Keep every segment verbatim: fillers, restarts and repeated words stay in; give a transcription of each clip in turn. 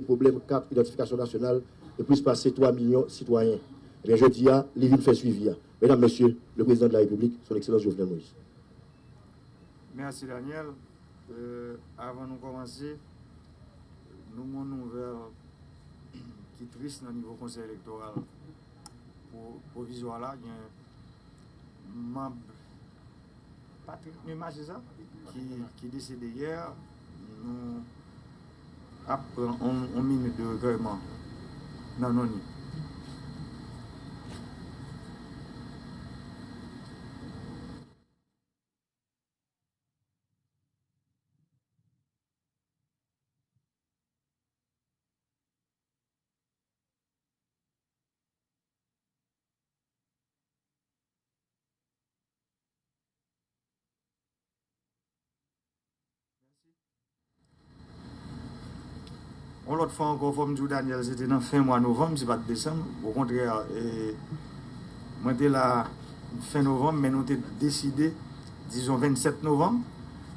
pwoblèm kat idantifikasyon nasyonal de plis pase twa milyon sitwayen. Ebyen, jodi a, li vin fè swivi a. Medam, mesye, le président de la République, son excellence Jovenel Moïse. Mèsi, Daniel. Euh, avan nou kòmanse, nou gen yon nouvèl ki tris nan nivo Konsèy Elektoral pwovizwa la. Gen manm Patrick Numa, se sa? Ki, ki desede yè. Nou ap pran yon, yon minit de rekèyman nan non li. Yon lòt fwa ankò, fò m di w, Daniel, se te nan fen mwa novanm, se pa t desanm. Okontrè, e, mwen te la fen novanm, men nou te deside, dizon, vennsèt novanm,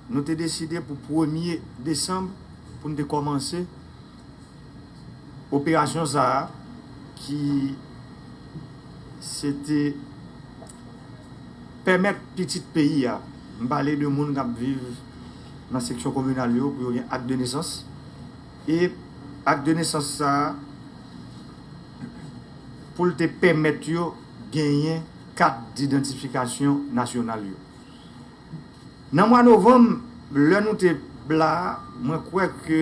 nou te deside pou premye desanm, pou n te kòmanse operasyon sa a ki se te pèmèt pitit peyi a, m pale de moun k ap viv nan seksyon kominal yo, pou yo gen ak de nesans. E ak de nesans sa a, pou l te pèmèt yo genyen kat didantifikasyon nasyonal yo. Nan mwa novanm, lè nou te la a, mwen kwè ke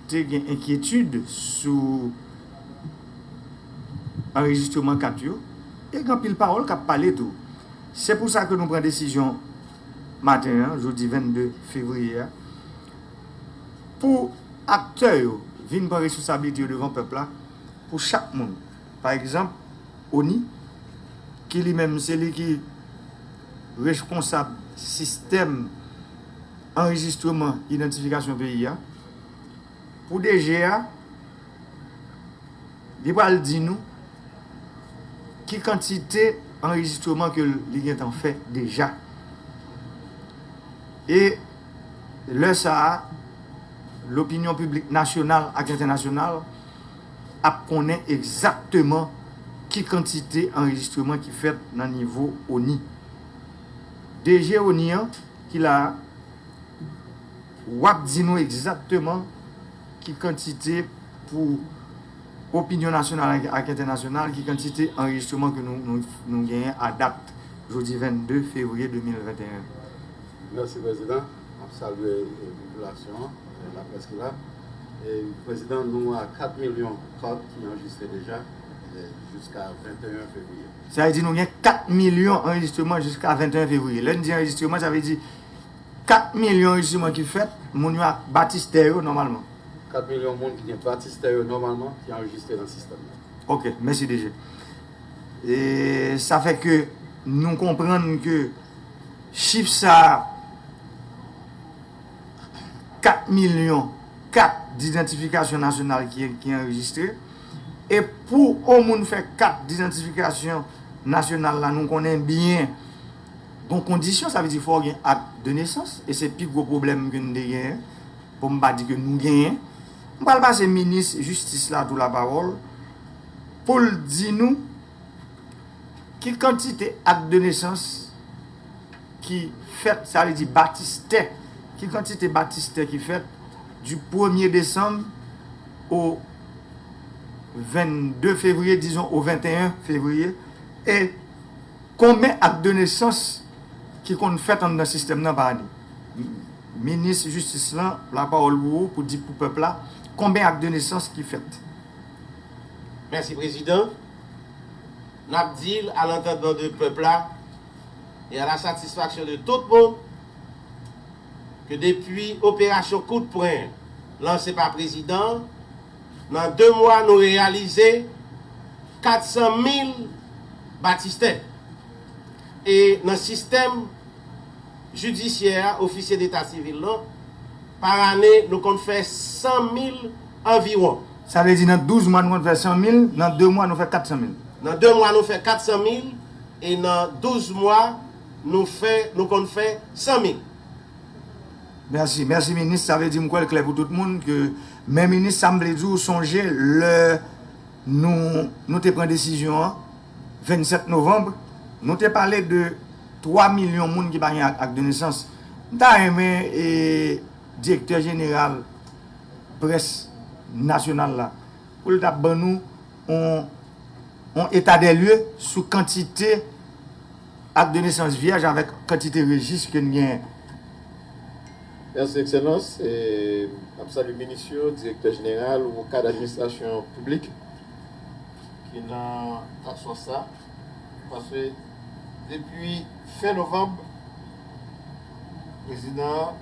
te gen enkyetid sou anrejistreman kat yo, e gen anpil pawòl k ap pale tou. Se pou sa ke nou pran desizyon maten an, jodi vennde fevriye a, pou aktè yo vin pran responsablite yo devan pèp la, pou chak moun. Pa egzanp, ONI, ki li menm se li ki reskonsab sistèm anrejistreman idantifikasyon peyi a, pou DG a, li pral di nou ki kantite anrejistreman ke li gentan fè deja. E lè sa a, lopinyon piblik nasyonal ak entènasyonal ap konnen egzakteman ki kantite anrejistreman ki fèt nan nivo ONI. DG ONI an ki la a, w ap di nou egzakteman ki kantite pou opinyon nasyonal ak, ak entènasyonal, ki kantite anrejistreman ke nou, nou, nou genyen a dat jodi vennde fevriye de mil venteyen. Mèsi, Prezidan. M ap salye, e, popilasyon an, e, laprès ki la. E, Prezidan, nou a kat milyon kat ki anrejistre deja, e, jiska venteyen fevriye. Sa vle di nou gen kat milyon anrejistreman jiska venteyen fevriye. Lè n di anrejistreman, sa vle di kat milyon anrejistreman ki fèt, moun yo ak batistè yo nòmalman. Kat milyon moun ki gen batistè yo nòmalman ki anrejistre nan sistèm nan. Ok, mèsi DG. E sa fè ke nou konprann ke chif sa a, kat milyon kat didantifikasyon nasyonal ki, ki anrejistre. E pou yon moun fè kat didantifikasyon nasyonal la, nou konnen byen, gon kondisyon, sa vle di fò w gen ak de nesans, e se pi gwo pwoblèm ke n te genyen, pou m pa di ke nou genyen. M pral pase minis jistis la tou lapawòl, pou l di nou ki kantite ak de nesans ki fèt, sa vle di batistè, ki kantite batistè ki fèt du premye desanm au vennde fevriye, dizon, au venteyen fevriye, e konbyen ak de nesans ki konn fèt anndan sistèm nan pa ane? Minis jistis lan, lapawòl pou ou, pou di pou pèp la, konbyen ak de nesans ki fèt? Mèsi, Prezidan. N ap di l, à l'entendement de pèp la, e à la satisfaction de tout moun, ke depi operasyon kout pwen lanse pa Prezidan an, nan de mwa, nou reyalize kat san mil batistè. E nan sistèm jidisyè a, ofisye deta sivil lan, pa ane, nou konn fè san mil anviwon. Sa vle di nan douz mwa, nou konn fè san mil, nan de mwa, nou fè kat san mil. Nan de mwa, nou fè kat san mil, e nan douz mwa, nou fè, nou konn fè san mil. Mèsi, mèsi minis. Sa vle di m kwè l klè pou tout moun ke Men minis, sa m vle di w, sonje lè nou, nou te pran desizyon an, vennsèt novanm, nou te pale de twa milyon moun ki pa gen ak, ak de nesans. M ta renmen, e, direktè jeneral près nasyonal la, pou l ta ban nou yon, yon eta dè lye sou kantite ak de nesans vyèj avèk kantite rejis ke n genyen. Mèsi, Ekselans. E, m ap salye minis yo, direktè jeneral ou kad administrasyon piblik ki nan task force sa. Paske depi fen novanm, prezidan an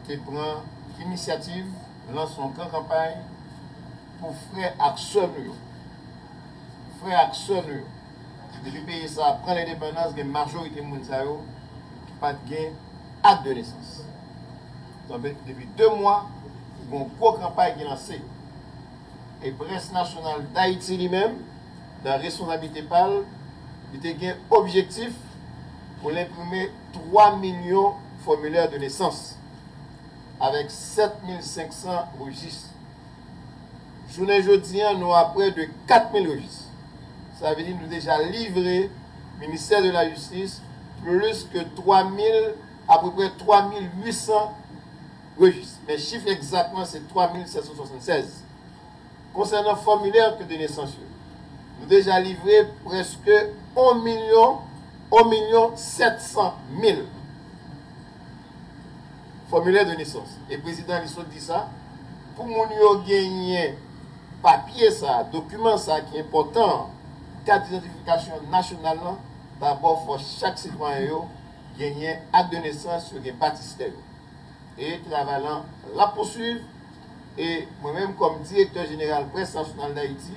te pran inisyativ lanse yon gran kanpay pou frè ak sè nou yo. Frè ak sè nou yo. Depi peyi sa a pran lendepandans, gen majorite moun sa yo ki pa t gen ak de nesans. Donk, depi de mwa, gen yon gwo kanpay ki lanse. E Près Nasyonal Dayiti li menm, nan responsablite pa l, li te gen objektif pou l enprime twa milyon fòmilè de nesans, avèk sèt mil senk san rejis. Jounen jodi a, nou a prè de kat mil rejis. Sa vle di nou deja livre Ministè de la Jistis plis ke twa mil, apeprè twa mil uit san rejis. Men chif egzakteman se twa mil sèt san swasannsèz. Konsènan fòmilè de nesans yo, nou deja livre prèske yon milyon, yon milyon sèt san mil fòmilè de nesans. E prezidan li sot di sa, pou moun yo genyen papye sa, dokiman sa ki enpòtan, kat idantifikasyon nasyonal lan, dabò fò chak sitwayen yo genyen ak de nesans, yo gen batistè yo. E travay lan l ap pouswiv. E mwen menm kòm direktè jeneral Près Nasyonal Dayiti,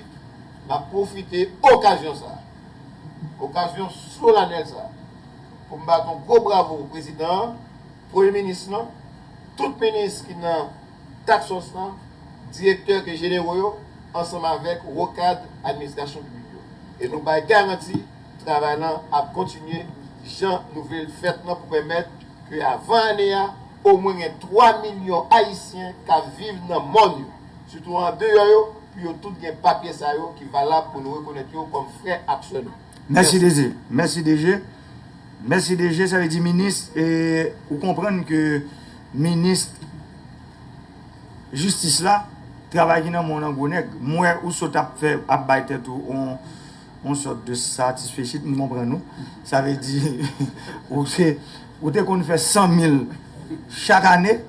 m ap pwofite okazyon sa, okazyon solanèl sa, pou m bat yon gwo bravo pou prezidan an, premye minis lan, tout minis ki nan task force lan, direktè ke jenero yo, ansanm avèk wo kad administrasyon piblik yo. E nou bay garanti travay lan ap kontinye jan nou vle l fèt lan pou pèmèt ke avan ane a, omwen gen twa milyon Ayisyen k ap viv nan mòn yo, sitou andeyò yo, pou yo tout gen papye sa yo ki valab pou nou rekonèt yo kòm frè ak sè nou. Mèsi DG. Mèsi DG. Mèsi DG, sa vle di minis, e ou konprann ke minis jistis la, travay ki nan men w nan gwo nèg. M wè ou sot ap fè, ap bay tèt ou on yon sòt de satisfechit, m konprann ou. Sa vle di, ou se, ou te konn fè san mil chak ane,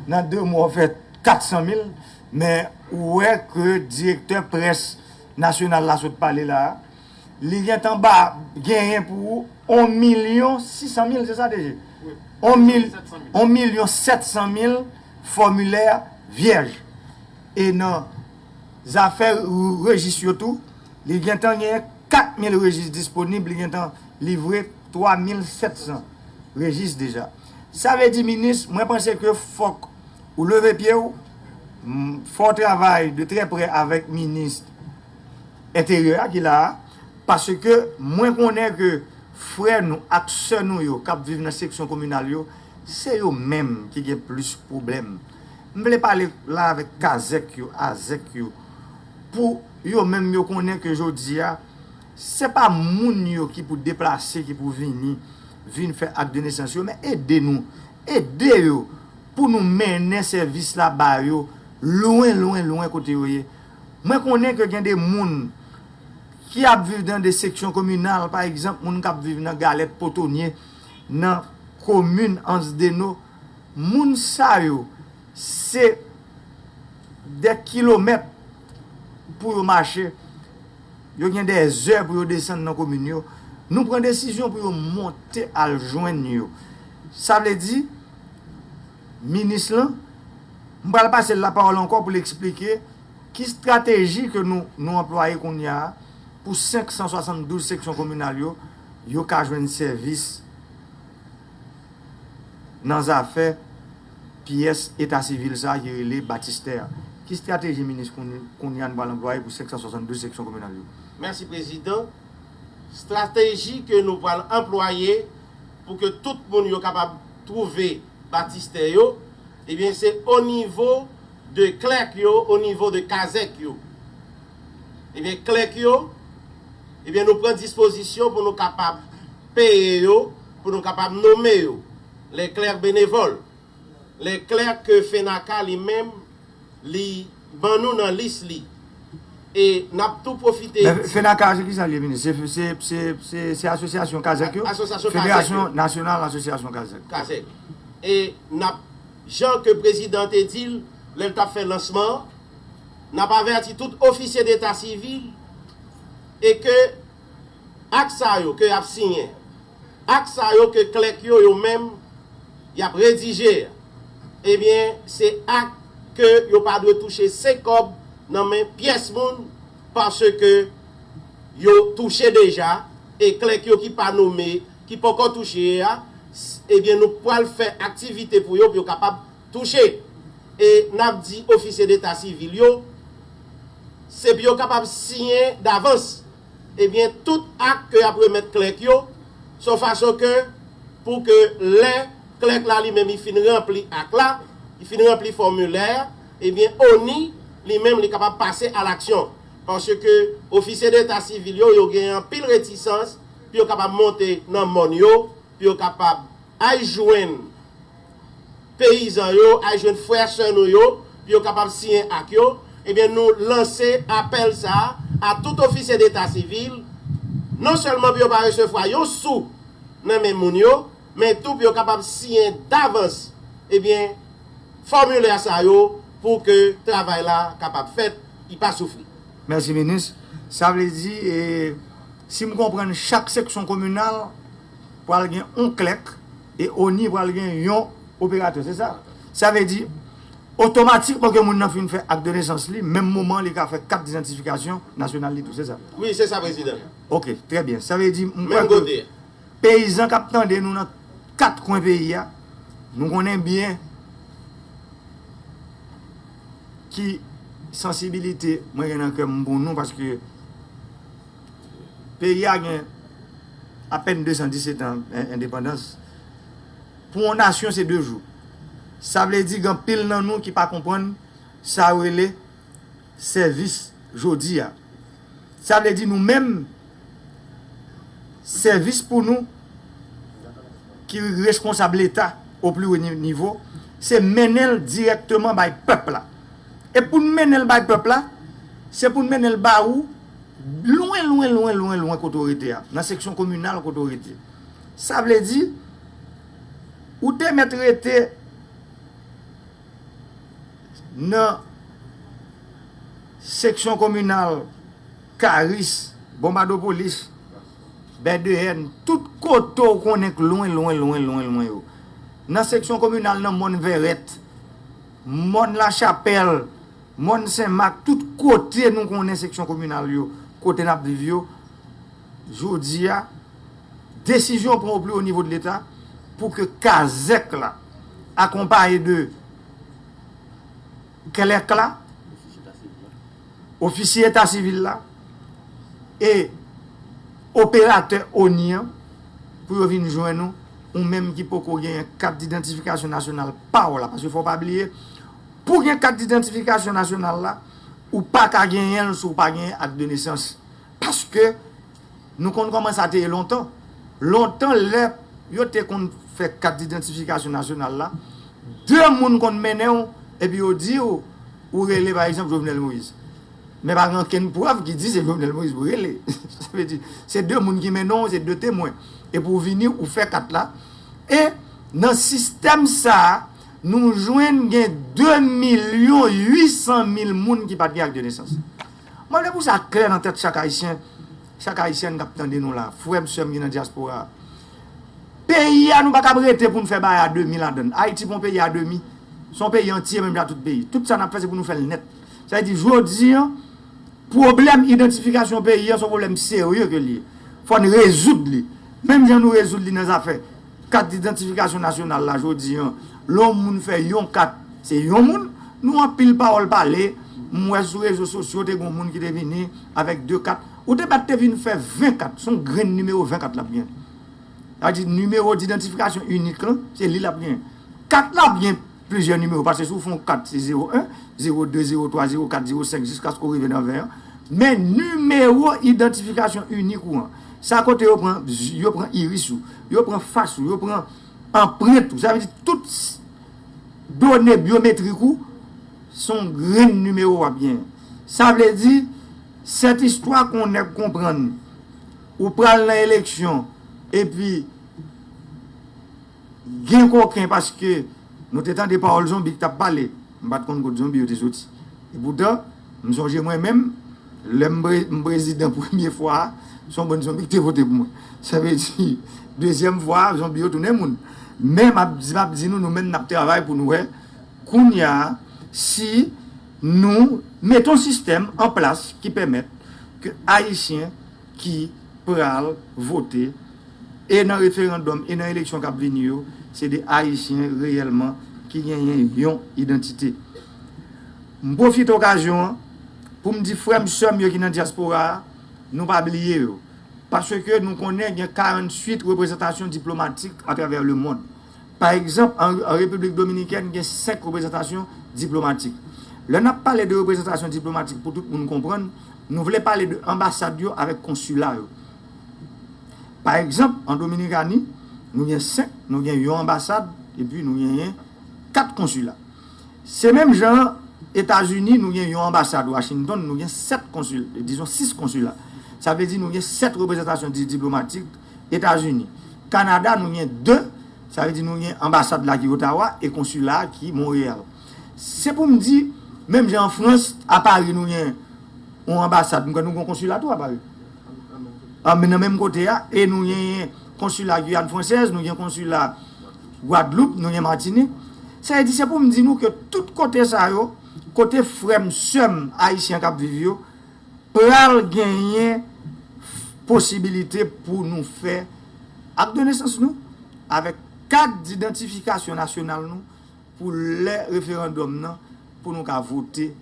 nan de mwa w fè kat san mil, men ou wè ke direktè près nasyonal la sot pale la a, li gentan ba, genyen pou ou yon milyon sis san mil, se sa DG? Yon mil, yon milyon sèt san mil fòmilè vyèj. E nan zafè rejis yo tou, li gentan genyen kat mil rejis disponib, li gentan livre twa mil sèt san rejis deja. Sa vle di, minis, mwen panse ke fòk ou leve pye w, m, fè w travay de trè prè avèk minis enteryè a ki la a, paske mwen konnen ke frè nou ak sè nou yo k ap viv nan seksyon kominal yo, se yo menm ki gen plis pwoblèm. M vle pale la avèk kazèk yo, azèk yo, pou yo menm yo konnen ke jodi a, se pa moun yo ki pou deplase, ki pou vini, vin fè ak de nesans yo, men ede nou, ede yo pou nou mennen sèvis la ba yo lwen, lwen, lwen kote yo ye. Mwen konnen ke gen de moun ki ap viv nan de seksyon kominal, pa egzanp, moun k ap viv nan Galèt, Potonye, nan komin Ansdeno, moun sa yo, se dè kilomèt pou yo mache. Yo gen dè zè pou yo desann nan komin yo. Nou pran desizyon pou yo monte al jwenn yo. Sa vle di, minis lan, m pral pase l lapawòl ankò pou l eksplike ki estrateji ke nou, nou anplwaye kounye a pou senk san swasanndouz seksyon kominal yo, yo ka jwenn sèvis nan zafè pyès eta sivil sa a ki rele batistè a. Ki estrateji minis kounye a nou pral anplwaye pou senk san swasanndouz seksyon kominal yo? Mèsi, Prezidan. Estrateji ke nou pral anplwaye pou ke tout moun yo kapab twouve batistè yo, ebyen, se o nivo de klèk yo o nivo de kazèk yo. Ebyen, klèk yo, ebyen, nou pran dispozisyon pou nou kapab peye yo, pou nou kapab nonmen yo. Les clercs bénévoles. Les clercs ke Fenaka li menm, li ban nou nan lis li. E n ap tou pwofite di Fenaka, se ki sa l ye, minis? Se, se, se, se, se asosyasyon kazèk yo? Asosyasyon kazèk yo. Federasyon Nasyonal Asosyasyon Kazèk. Kazèk. E n ap, jan ke prezidan te di l, lè l t ap fè lansman an, n ap avèti tout ofisye deta sivil e ke ak sa yo ke y ap siyen, ak sa yo ke klèk yo, yo menm, y ap redije a, ebyen, se ak ke yo pa dwe touche senk kòb nan men pyès moun, paske yo touche deja, e klèk yo ki pa nonmen, ki poko touche a, s-, ebyen, nou pral fè aktivite pou yo, pou yo kapab touche. E n ap di ofisye deta sivil yo, se pou yo kapab siyen davans, ebyen, tout ak ke y ap remèt klèk yo, se yon fason ke, pou ke lè klèk la li menm li fin ranpli ak la, li fin ranpli fòmilè a, ebyen, ONI li menm li kapab pase a laksyon. Paske ofisye deta sivil yo, yo gen anpil retisans pou yo kapab monte nan mòn yo, pou yo kapab al jwenn peyizan yo, al jwenn frè sè nou yo, pou yo kapab siyen ak yo, ebyen, nou lanse apèl sa a a tout ofisye deta sivil, non sèlman pou yo pa resevwa yon sou nan men moun yo, men tou pou yo kapab siyen davans, ebyen, fòmilè sa yo pou ke travay la kapab fèt, li pa soufri. Mèsi, minis. Sa vle di, e, si m konprann, chak seksyon kominal pral gen yon klèk e ONI pral gen yon operatè, se sa? Sa vle di, otomatikman ke moun nan fin fè ak de nesans li, menm moman li ka fè kat idantifikasyon nasyonal li tou, se sa? Wi, se sa, prezidan. Ok, trè byen. Sa vle di, m kwè ke peyizan k ap tande nou nan kat kwen peyi a, nou konnen byen ki sansibilite mwen gen nan kè m pou nou, paske peyi a gen apèn de san disèt an en-, endepandans. Pou yon nasyon, se de jou. Sa vle di, gen anpil nan nou ki pa konprann sa yo rele sèvis jodi a. Sa vle di, nou menm, sèvis pou nou ki responsab Leta o pli wo ni-, nivo, se mennen l dirèkteman bay pèp la. E pou n mennen l bay pèp la, se pou n mennen l ba ou lwen, lwen, lwen, lwen, lwen kote w rete a, nan seksyon kominal kote w rete. Sa vle di, ou te mèt rete nan seksyon kominal Karis, Bonbadopolis, Bèdeyèn, tout kote w konnen k lwen, lwen, lwen, lwen, lwen yo. Nan seksyon kominal nan Mòn Vèrèt, Mòn Lachapèl, Mòn Sen Mak, tout kote nou konnen seksyon kominal yo, kote n ap viv yo, jodi a, desizyon pran o pli wo nivo de Leta pou ke kazèk la, akonpaye de klèk la, ofisye eta sivil la, e operatè ONI an, pou yo vin jwenn ou, ou menm ki poko genyen kat idantifikasyon nasyonal pa w la. Paske fò w pa bliye, pou gen kat idantifikasyon nasyonal la, ou pa ka genyen l si w pa genyen ak de nesans. Paske nou konn kòman sa te ye lontan. Lontan, lè yo te konn fè kat idantifikasyon nasyonal la, de moun konn mennen w, epi yo di w, ou rele, pa egzanp, Jovenel Moïse. Men pa gen okenn prèv ki di se Jovenel Moïse pou rele. Sa vle di, se de moun ki mennen w, se de temwen. Epi w vini, ou fè kat la. E nan sistèm sa a, nou jwenn gen de milyon uit san mil moun ki pa t gen ak de nesans. Mwen vle pou sa klè nan tèt chak Ayisyen, chak Ayisyèn k ap tande nou la, frè m, sè m ki nan dyaspora a. Peyi a, nou pa kab rete pou n fè bagay a demi ladan l. Ayiti pa yon peyi a demi. Se yon peyi antye, menm jan tout peyi. Tout sa n ap fè, se pou nou fè l nèt. Sa vle di, jodi a, pwoblèm idantifikasyon peyi a, se yon pwoblèm serye ke l ye. Fò n rezoud li. Menm jan nou rezoud li nan zafè kat idantifikasyon nasyonal la jodi a, lè yon moun fè yon kat, se yon moun, nou anpil pawòl pale, m wè sou rezo sosyo, te gen yon moun ki te vini avèk de kat. Ou te mèt te vin fè ven kat, se yon grenn nimewo ven kat l ap gen. Sa vle di nimewo didantifikasyon inik lan, se li l ap gen. Kat la byen plizyè nimewo, paske si w fè yon kat, se zewo en, zewo de, zewo twa, zewo kat, zewo senk, jiskaske w rive nan ven an. Men nimewo idantifikasyon inik ou an, sa kote yo pran, yo pran iris ou, yo pran fas ou, yo pran anprent ou. Sa vle di tout done byometrik ou, se yon grenn nimewo w ap genyen. Sa vle di, cette histoire qu'on nèg konprann, ou pral nan eleksyon, epi gen koken, paske nou te tande pawòl zonbi ki t ap pale. M pa t konn kot zonbi yo te soti. Epoutan, m sonje mwen menm, lè m pre- m prezidan premye fwa a, se yon bann zonbi ki te vote pou mwen. Sa vle di, dezyèm fwa a, zonbi yo tounen moun. Men m ap di, m ap di nou, nou menm n ap travay pou nou wè, kounye a, si nou mete yon sistèm an plas ki pèmèt ke Ayisyen ki pral vote e nan referandòm e nan eleksyon k ap vini yo, se de Ayisyen reyèlman ki genyen yon idantite. M pwofite okazyon an pou m di frè m, sè m yo ki nan dyaspora a, nou pa bliye yo. Paske nou konnen gen karanntuit reprezantasyon diplomatik atravè lemonn. Pa egzanp, an, an Repiblik Dominikèn, gen senk reprezantasyon diplomatik. Lè n ap pale de reprezantasyon diplomatik, pou tout moun konprann, nou vle pale de anbasad yo avèk konsila yo. Pa egzanp, an Dominikani, nou gen senk, nou gen yon anbasad, epi nou genyen kat konsila. Se menm jan an, Etazini, nou gen yon anbasad Washington, nou gen sèt konsil, dizon sis konsila. Sa vle di nou gen sèt reprezantasyon di- diplomatik Etazini. Kanada, nou gen de, sa vle di nou gen anbasad la ki Ottawa e konsila a ki Monreyal. Se pou m di, menm jan an Frans, a Pari nou gen yon anbasad, m kwè nou gen yon konsila tou a Pari. An, men nan menm kote a, e nou gen konsila Giyàn Fransèz, nou gen konsila Gwadloup, nou gen Matinik. Sa vle di, se pou m di nou ke tout kote sa yo, kote frè m, sè m ayisyen k ap viv yo, pral genyen posibilite pou nou fè ak de nesans nou, avèk kat didantifikasyon nasyonal nou, pou lè referandòm nan, pou nou ka vote,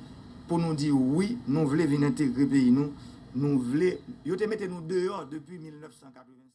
pou nou di wi, nou vle vin entegre peyi nou, nou vle, yo te mete nou deyò depi mil nèf san katreven.